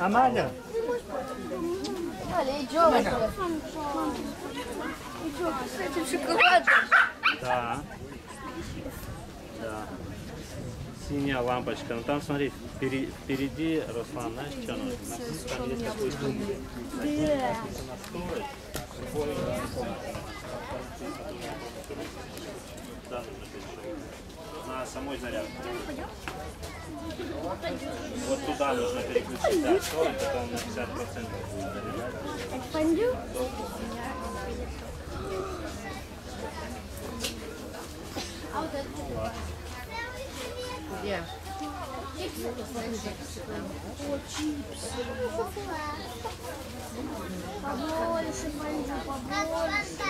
Амаля. Аля, идем уже. Идем с этим шоколадом. Да. Да. Синяя лампочка. Ну там смотри, впереди, Руслан, знаешь, что нужно? Там есть такой тумблер. Написано storage. Туда нужно перешел. На самой зарядке. Вот туда нужно переключить, да, storage, потом на 50% будет заряжать. Это фондю? А вот это? Где? О, чипсы. Побольше фондю, побольше.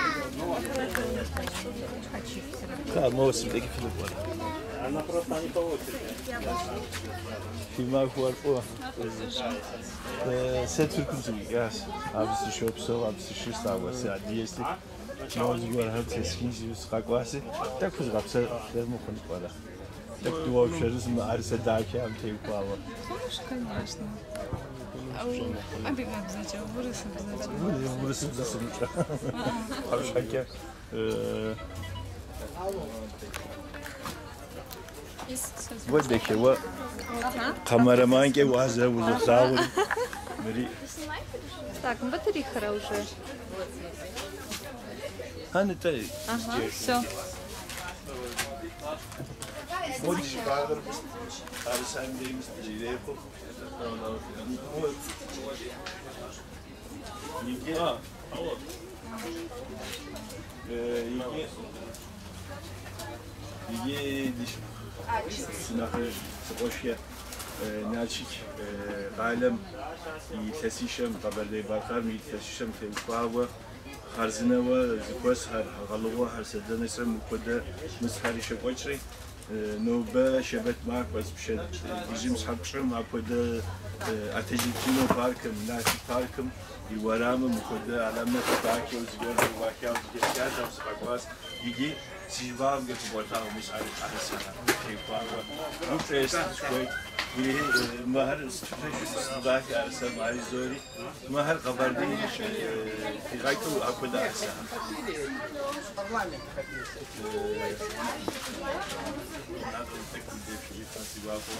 Она просто не получит. Фи махуэр фӏыуэ. Сэ Тыркум сыкъикӏащ. Абы сыщопсэу, абы сыщыс, ауэ сыадыгэси. Моуэ зыгуэрхэр тесхын жиӏэу сыкъэкӏуаси, тӏэкӏу фызгъэпсэлъэмэ хъуну пӏэрэ? Тӏэкӏу дыуэршэру мыӏэрысэ дахэхэм теухуауэ. Хъунущ, конечно. Адыгэбзэкӏэ, урысыбзэкӏэ. Урысыбзэ сымыщӏэ. Абы щхьэкӏэ уэ дахэ, уэ камераманкӏэ уазэ узолъагъури. Мыри. Так, батарейхэр уже. А, нтӏэ. Ага, все. Мори щӏыпӏагъэр ӏэрысэм деж ирехъу. Иджы иджы иджы ди сынэхъыжь сыкъуэшхэ Налшык къалэм и илъэсищэм, Къэбэрдей-Балъкъэрым и илъэсищэм теухуауэ хъарзынэуэ зэхуэсхэр, хьэгъуэлӏыгъуэхэр, сэ дэнэ мыпхуэдэ мысхэр щекӏуэкӏри, нобэ щэбэт махуэщ, пщэдджыжьым сыхьэт пщӏым апхуэдэ Атажукино паркым, Налшык паркым и уэрамым мыпхуэдэ аламэт дахэу зыгуэр уахауэ зэхэтхащ, абы сыкъэкӏуащ. Иджы си щӏыбагъымкӏэ фыболъагъу мис ӏэрысэхэр теухуауэ. Упщӏэ естын сыхуейт. Мыхэр дахэ ӏэрысэм ари зори. Мыхэр Къэбэрдейм къигъэкӏыу апхуэдэ ӏэрысэхэр. Надо вот так людей си гуапэу.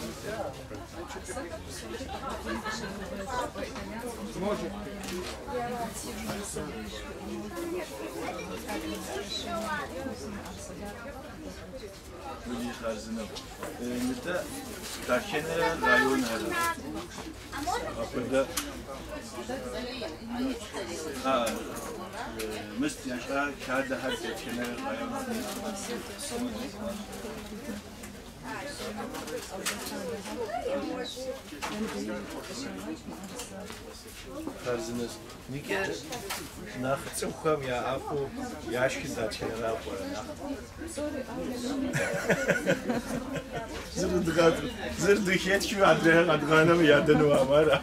Мыри хъарзынэу. Нтӏэ, дэтхэнэ районхэр апхуэдэ мыст ящӏа хадэхэр дэтхэнэ районхэр? Хъарзынэщ. Никӏэ нэхъ цӏыхухэм я ӏэфӏу яшхыр дэтхэнэра пӏэрэ нэхъ? Зыр дыхетхми, адрейхэр къэдгъанэмэ ядэну ара?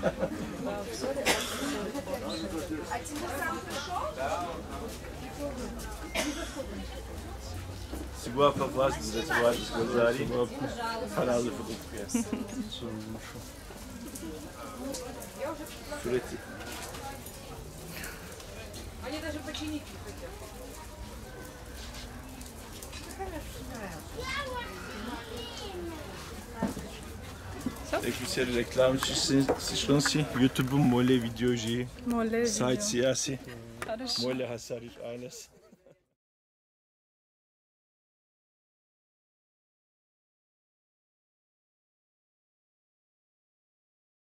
Си гуапэ хъуащ дызэрыцӏыхуар, дызэхуэзари. Фэразэ фыкъытхуей. Сурэти. Они даже починить не хотят. Тӏэкӏу рекламэ сщӏынси, YouTube-м Молэ видео жи, Молэ сайт видео. сиӏэси. Хорошо. Молэ Хьэсар и щӏалэс.